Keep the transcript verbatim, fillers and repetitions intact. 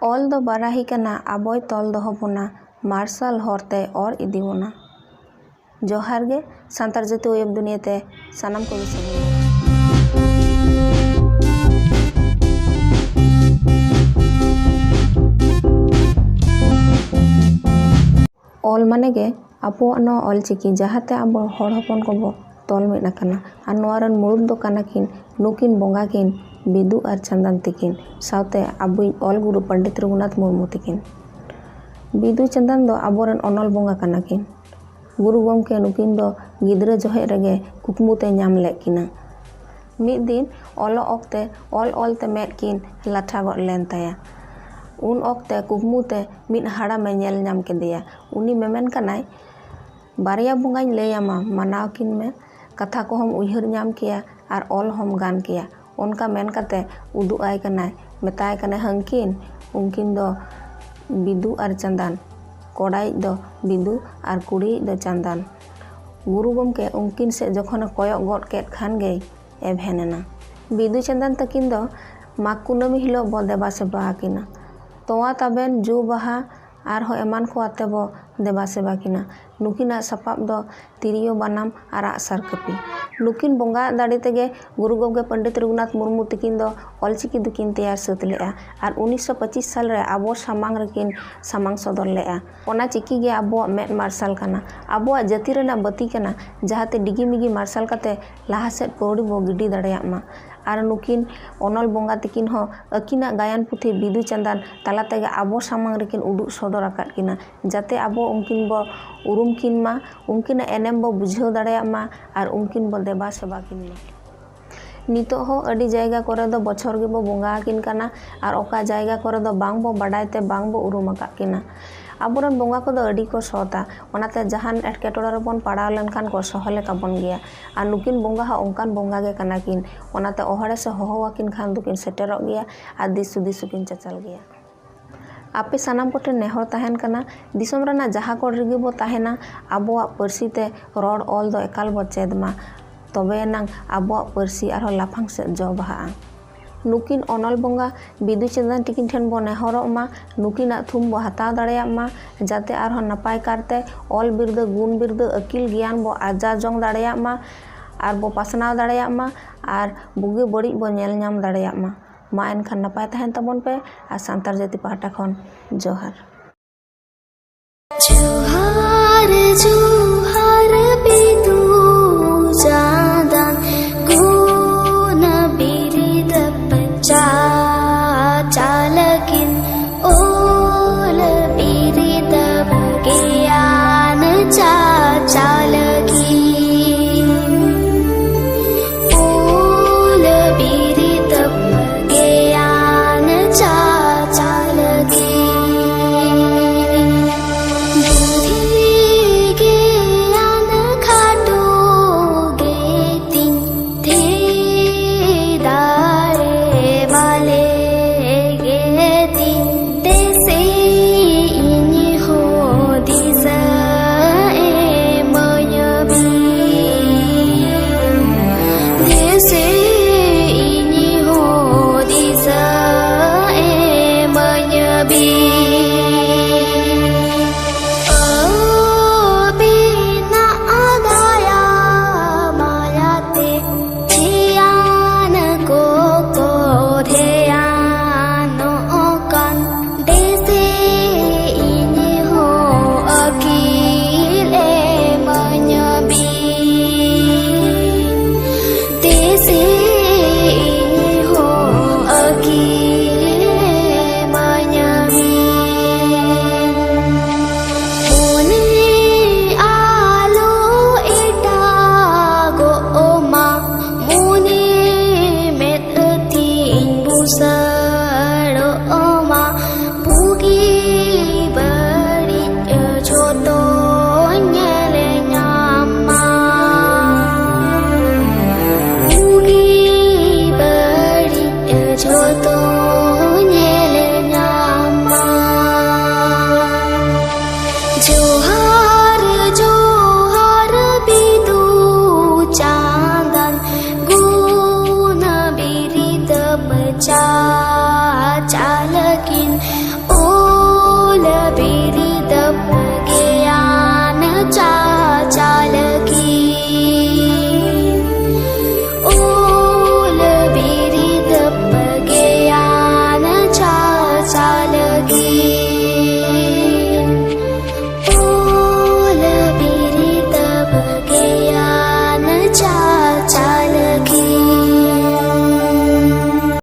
ᱚᱞ ᱫᱚ ᱵᱟᱨᱟᱦᱤ ᱠᱟᱱᱟ, ᱟᱵᱚᱭ ᱛᱚᱞ ᱫᱚᱦᱚ ᱵᱚᱱᱟ ᱢᱟᱨᱥᱟᱞ ᱦᱚᱨ ᱛᱮ ᱚᱨ ᱤᱫᱤ ᱵᱚᱱᱟ᱾ ᱡᱚᱦᱟᱨ ᱜᱮ ᱥᱟᱱᱛᱟᱲ ᱡᱟᱹᱛᱤ ᱳᱭᱮᱵ ᱫᱩᱱᱤᱭᱟᱹ ᱛᱮ ᱥᱟᱱᱟᱢ ᱠᱚᱜᱮ ᱥᱟᱹᱜᱩᱱ᱾ ᱚᱞ ᱢᱟᱱᱮ ᱜᱮ ᱟᱵᱚᱣᱟᱜ ᱱᱚᱣᱟ ᱚᱞ ᱪᱤᱠᱤ, ᱡᱟᱦᱟᱸᱛᱮ ᱟᱵᱚ ᱦᱚᱲ ᱦᱚᱯᱚᱱ ᱠᱚᱵᱚ ᱛᱚᱞ ᱢᱤᱫ ᱟᱠᱟᱱᱟ᱾ ᱟᱨ ᱱᱚᱣᱟ ᱨᱮᱱ ᱢᱩᱲᱩᱫ ᱫᱚ ᱠᱟᱱᱟ ᱠᱤᱱ ᱱᱩᱠᱤᱱ ᱵᱚᱸᱜᱟ ᱠᱤᱱ, ᱵᱤᱫᱩ ᱟᱨ ᱪᱟᱸᱫᱟᱱ ᱛᱤᱠᱤᱱ, ᱥᱟᱶᱛᱮ ᱟᱵᱚᱭᱤᱡ ᱚᱞ ᱜᱩᱨᱩ ᱯᱚᱱᱰᱤᱛ ᱨᱚᱜᱷᱩᱱᱟᱛᱷ ᱢᱩᱨᱢᱩ ᱛᱤᱠᱤᱱ᱾ ᱵᱤᱫᱩ ᱪᱟᱸᱫᱟᱱ ᱫᱚ ᱟᱵᱚᱨᱮᱱ ᱚᱱᱚᱞ ᱵᱚᱸᱜᱟ ᱠᱟᱱᱟ ᱠᱤᱱ᱾ ᱜᱩᱨᱩ ᱜᱚᱢᱠᱮ ᱱᱩᱠᱤᱱ ᱫᱚ ᱜᱤᱫᱽᱨᱟᱹ ᱡᱚᱦᱚᱜ ᱨᱮᱜᱮ ᱠᱩᱠᱢᱩ ᱛᱮ ᱧᱟᱢ ᱞᱮᱫ ᱠᱤᱱᱟ᱾ ᱢᱤᱫ ᱫᱤᱱ ᱚᱞᱚᱜ ᱚᱠᱛᱮ ᱚᱞ ᱚᱞ ᱛᱮ ᱢᱮᱫ ᱠᱤᱱ ᱞᱟᱴᱷᱟ ᱜᱚᱫ ᱞᱮᱱ ᱛᱟᱭᱟ᱾ ᱩᱱ ᱚᱠᱛᱮ ᱠᱩᱠᱢᱩ ᱛᱮ ᱢᱤᱫ ᱦᱟᱲᱟᱢᱮ ᱧᱮᱞ ᱧᱟᱢ ᱠᱮᱫᱮᱭᱟ᱾ ᱩᱱᱤ ᱢᱮᱢᱮᱱ ᱠᱟᱱᱟᱭ, "ᱵᱟᱨᱭᱟ ᱵᱚᱸᱜᱟᱧ ᱞᱟᱹᱭ ᱟᱢᱟ, ᱢᱟᱱᱟᱣ ᱠᱤᱱ ᱢᱮ, ᱠᱟᱛᱷᱟ ᱠᱚᱦᱚᱸᱢ ᱩᱭᱦᱟᱹᱨ ᱧᱟᱢ ᱠᱮᱭᱟ ᱟᱨ ᱚᱞ ᱦᱚᱸᱢ ᱜᱟᱱ ᱠᱮᱭᱟ᱾" ᱚᱱᱠᱟ ᱢᱮᱱ ᱠᱟᱛᱮ ᱩᱫᱩᱜ ᱟᱭ ᱠᱟᱱᱟᱭ, ᱢᱮᱛᱟᱭ ᱠᱟᱱᱟᱭ, ᱦᱟᱹᱱᱠᱤᱱ, ᱩᱱᱠᱤᱱ ᱫᱚ ᱵᱤᱫᱩ ᱟᱨ ᱪᱟᱸᱫᱟᱱ, ᱠᱚᱲᱟᱭᱤᱡ ᱫᱚ ᱵᱤᱫᱩ ᱟᱨ ᱠᱩᱲᱤᱭᱤᱡ ᱫᱚ ᱪᱟᱸᱫᱟᱱ᱾ ᱜᱩᱨᱩ ᱜᱚᱢᱠᱮ ᱩᱱᱠᱤᱱ ᱥᱮᱫ ᱡᱚᱠᱷᱚᱱᱮ ᱠᱚᱭᱚᱜ ᱜᱚᱫ ᱠᱮᱫ ᱠᱷᱟᱱ ᱜᱮᱭ ᱮᱵᱷᱮᱱ ᱮᱱᱟ᱾ ᱵᱤᱫᱩ ᱪᱟᱸᱫᱟᱱ ᱛᱟᱹᱠᱤᱱ ᱫᱚ ᱢᱟᱜᱽ ᱠᱩᱱᱟᱹᱢᱤ ᱦᱤᱞᱳᱜ ᱵᱚ ᱫᱮᱵᱟ ᱥᱮᱵᱟ ᱟᱹᱠᱤᱱᱟ᱾ ᱛᱚᱣᱟ ᱛᱟᱵᱮᱱ, ᱡᱚ ᱵᱟᱦᱟ ᱟᱨᱦᱚᱸ ᱮᱢᱟᱱ ᱠᱚ ᱟᱛᱮ ᱵᱚ ᱫᱮᱵᱟ ᱥᱮᱵᱟ ᱠᱤᱱᱟ᱾ ᱱᱩᱠᱤᱱᱟᱜ ᱥᱟᱯᱟᱵ ᱫᱚ ᱛᱤᱨᱭᱳ ᱵᱟᱱᱟᱢ ᱟᱨ ᱟᱜᱼᱥᱟᱨ ᱠᱟᱹᱯᱤ᱾ ᱱᱩᱠᱤᱱ ᱵᱚᱸᱜᱟ ᱫᱟᱲᱮ ᱛᱮᱜᱮ ᱜᱩᱨᱩ ᱜᱚᱢᱠᱮ ᱯᱚᱱᱰᱤᱛ ᱨᱚᱜᱷᱩᱱᱟᱛᱷ ᱢᱩᱨᱢᱩ ᱛᱤᱠᱤᱱ ᱫᱚ ᱚᱞᱪᱤᱠᱤ ᱫᱚᱠᱤᱱ ᱛᱮᱭᱟᱨ ᱥᱟᱹᱛ ᱞᱮᱫᱼᱟ ᱟᱨ ᱩᱱᱤᱥᱥᱚ ᱯᱚᱸᱪᱤᱥ ᱥᱟᱞ ᱨᱮ ᱟᱵᱚ ᱥᱟᱢᱟᱝ ᱨᱮᱠᱤᱱ ᱥᱟᱢᱟᱝ ᱥᱚᱫᱚᱨ ᱞᱮᱫᱼᱟ᱾ ᱚᱱᱟ ᱪᱤᱠᱤ ᱜᱮ ᱟᱵᱚᱣᱟᱜ ᱢᱮᱫ ᱢᱟᱨᱥᱟᱞ ᱠᱟᱱᱟ, ᱟᱵᱚᱣᱟᱜ ᱡᱟᱹᱛᱤ ᱨᱮᱱᱟᱜ ᱵᱟᱹᱛᱤ ᱠᱟᱱᱟ, ᱡᱟᱦᱟᱸᱛᱮ ᱰᱤᱜᱤ ᱢᱤᱜᱤ ᱢᱟᱨᱥᱟᱞ ᱠᱟᱛᱮ ᱞᱟᱦᱟ ᱥᱮᱫ ᱯᱟᱹᱣᱲᱤ ᱵᱚ ᱜᱤᱰᱤ ᱫᱟᱲᱮᱭᱟᱜ ᱢᱟ᱾ ᱟᱨ ᱱᱩᱠᱤᱱ ᱚᱱᱚᱞ ᱵᱚᱸᱜᱟ ᱛᱤᱠᱤᱱ ᱦᱚᱸ ᱟᱹᱠᱤᱱᱟᱜ ᱜᱟᱭᱟᱱ ᱯᱩᱛᱷᱤ ᱵᱤᱫᱩ ᱪᱟᱸᱫᱟᱱ ᱛᱟᱞᱟ ᱛᱮᱜᱮ ᱟᱵᱚ ᱥᱟᱢᱟᱝ ᱨᱮᱠᱤᱱ ᱩᱫᱩᱜ ᱥᱚᱫᱚᱨ ᱟᱠᱟᱫ ᱠᱤᱱᱟ, ᱡᱟᱛᱮ ᱟᱵᱚ ᱩᱱᱠᱤᱱ ᱵᱚ ᱩᱨᱩᱢ ᱠᱤᱱ ᱢᱟ, ᱩᱱᱠᱤᱱᱟᱜ ᱮᱱᱮᱢ ᱵᱚ ᱵᱩᱡᱷᱟᱹᱣ ᱫᱟᱲᱮᱭᱟᱜ ᱢᱟ ᱟᱨ ᱩᱱᱠᱤᱱ ᱵᱚ ᱫᱮᱵᱟ ᱥᱮᱵᱟ ᱠᱤᱱ ᱢᱟ᱾ ᱱᱤᱛᱚᱜ ᱦᱚᱸ ᱟᱹᱰᱤ ᱡᱟᱭᱜᱟ ᱠᱚᱨᱮ ᱫᱚ ᱵᱚᱪᱷᱚᱨ ᱜᱮᱵᱚ ᱵᱚᱸᱜᱟ ᱟᱹᱠᱤᱱ ᱠᱟᱱᱟ ᱟᱨ ᱚᱠᱟ ᱡᱟᱭᱜᱟ ᱠᱚᱨᱮ ᱫᱚ ᱵᱟᱝ ᱵᱚ ᱵᱟᱰᱟᱭ ᱛᱮ ᱵᱟᱝ ᱵᱚ ᱩᱨᱩᱢ ᱟᱠᱟᱫ ᱠᱤᱱᱟ᱾ ᱟᱵᱚᱨᱮᱱ ᱵᱚᱸᱜᱟ ᱠᱚᱫᱚ ᱟᱹᱰᱤ ᱠᱚ ᱥᱚᱛᱟ, ᱚᱱᱟᱛᱮ ᱡᱟᱦᱟᱱ ᱮᱴᱠᱮᱴᱚᱬᱮ ᱨᱮᱵᱚᱱ ᱯᱟᱲᱟᱣ ᱞᱮᱱᱠᱷᱟᱱ ᱠᱚ ᱥᱚᱦᱚᱞᱮ ᱠᱟᱵᱚᱱ ᱜᱮᱭᱟ᱾ ᱟᱨ ᱱᱩᱠᱤᱱ ᱵᱚᱸᱜᱟ ᱦᱚᱸ ᱚᱱᱠᱟᱱ ᱵᱚᱸᱜᱟ ᱜᱮ ᱠᱟᱱᱟ ᱠᱤᱱ, ᱚᱱᱟᱛᱮ ᱚᱦᱚᱲᱮ ᱥᱮ ᱦᱚᱦᱚ ᱟᱹᱠᱤᱱ ᱠᱷᱟᱱ ᱫᱚᱠᱤᱱ ᱥᱮᱴᱮᱨᱚᱜ ᱜᱮᱭᱟ ᱟᱨ ᱫᱤᱥ ᱦᱩᱫᱤᱥ ᱦᱚᱸᱠᱤᱱ ᱪᱟᱪᱟᱞ ᱜᱮᱭᱟ᱾ ᱟᱯᱮ ᱥᱟᱱᱟᱢ ᱠᱚᱴᱷᱮᱱ ᱱᱮᱦᱚᱨ ᱛᱟᱦᱮᱱ ᱠᱟᱱᱟ, ᱫᱤᱥᱚᱢ ᱨᱮᱱᱟᱜ ᱡᱟᱦᱟᱸ ᱠᱚᱨᱮ ᱨᱮᱜᱮ ᱵᱚ ᱛᱟᱦᱮᱱᱟ, ᱟᱵᱚᱣᱟᱜ ᱯᱟᱹᱨᱥᱤ ᱛᱮ ᱨᱚᱲ ᱚᱞ ᱫᱚ ᱮᱠᱟᱞ ᱵᱚ ᱪᱮᱫ ᱢᱟ᱾ ᱛᱚᱵᱮ ᱮᱱᱟᱝ ᱟᱵᱚᱣᱟᱜ ᱯᱟᱹᱨᱥᱤ ᱟᱨᱦᱚᱸ ᱞᱟᱯᱷᱟᱝ ᱥᱮᱫ ᱡᱚ ᱵᱟᱦᱟᱜᱼᱟ᱾ ᱱᱩᱠᱤᱱ ᱚᱱᱚᱞ ᱵᱚᱸᱜᱟ ᱵᱤᱫᱩ ᱪᱟᱸᱫᱟᱱ ᱛᱤᱠᱤᱱ ᱴᱷᱮᱱ ᱵᱚ ᱱᱮᱦᱚᱨᱚᱜ ᱢᱟ, ᱱᱩᱠᱤᱱᱟᱜ ᱛᱷᱩᱢ ᱵᱚ ᱦᱟᱛᱟᱣ ᱫᱟᱲᱮᱭᱟᱜ ᱢᱟ, ᱡᱟᱛᱮ ᱟᱨᱦᱚᱸ ᱱᱟᱯᱟᱭ ᱠᱟᱨᱛᱮ ᱚᱞ ᱵᱤᱨᱫᱟᱹ, ᱜᱩᱱ ᱵᱤᱨᱫᱟᱹ, ᱟᱹᱠᱤᱞ ᱜᱮᱭᱟᱱ ᱵᱚ ᱟᱨᱡᱟᱣ ᱡᱚᱝ ᱫᱟᱲᱮᱭᱟᱜ ᱢᱟ ᱟᱨ ᱵᱚ ᱯᱟᱥᱱᱟᱣ ᱫᱟᱲᱮᱭᱟᱜ ᱢᱟ ᱟᱨ ᱵᱩᱜᱤ ᱵᱟᱹᱲᱤᱡ ᱵᱚ ᱧᱮᱞ ᱧᱟᱢ ᱫᱟᱲᱮᱭᱟᱜ ᱢᱟ᱾ ᱢᱟ ᱮᱱᱠᱷᱟᱱ ᱱᱟᱯᱟᱭ ᱛᱟᱦᱮᱱ ᱛᱟᱵᱚᱱ ᱯᱮ ᱟᱨ ᱥᱟᱱᱛᱟᱲ ᱡᱟᱹᱛᱤ ᱯᱟᱦᱴᱟ ᱠᱷᱚᱱ ᱡᱚᱦᱟᱨ᱾ ᱡᱚᱦᱟᱨ, ᱡᱚᱦᱟᱨ᱾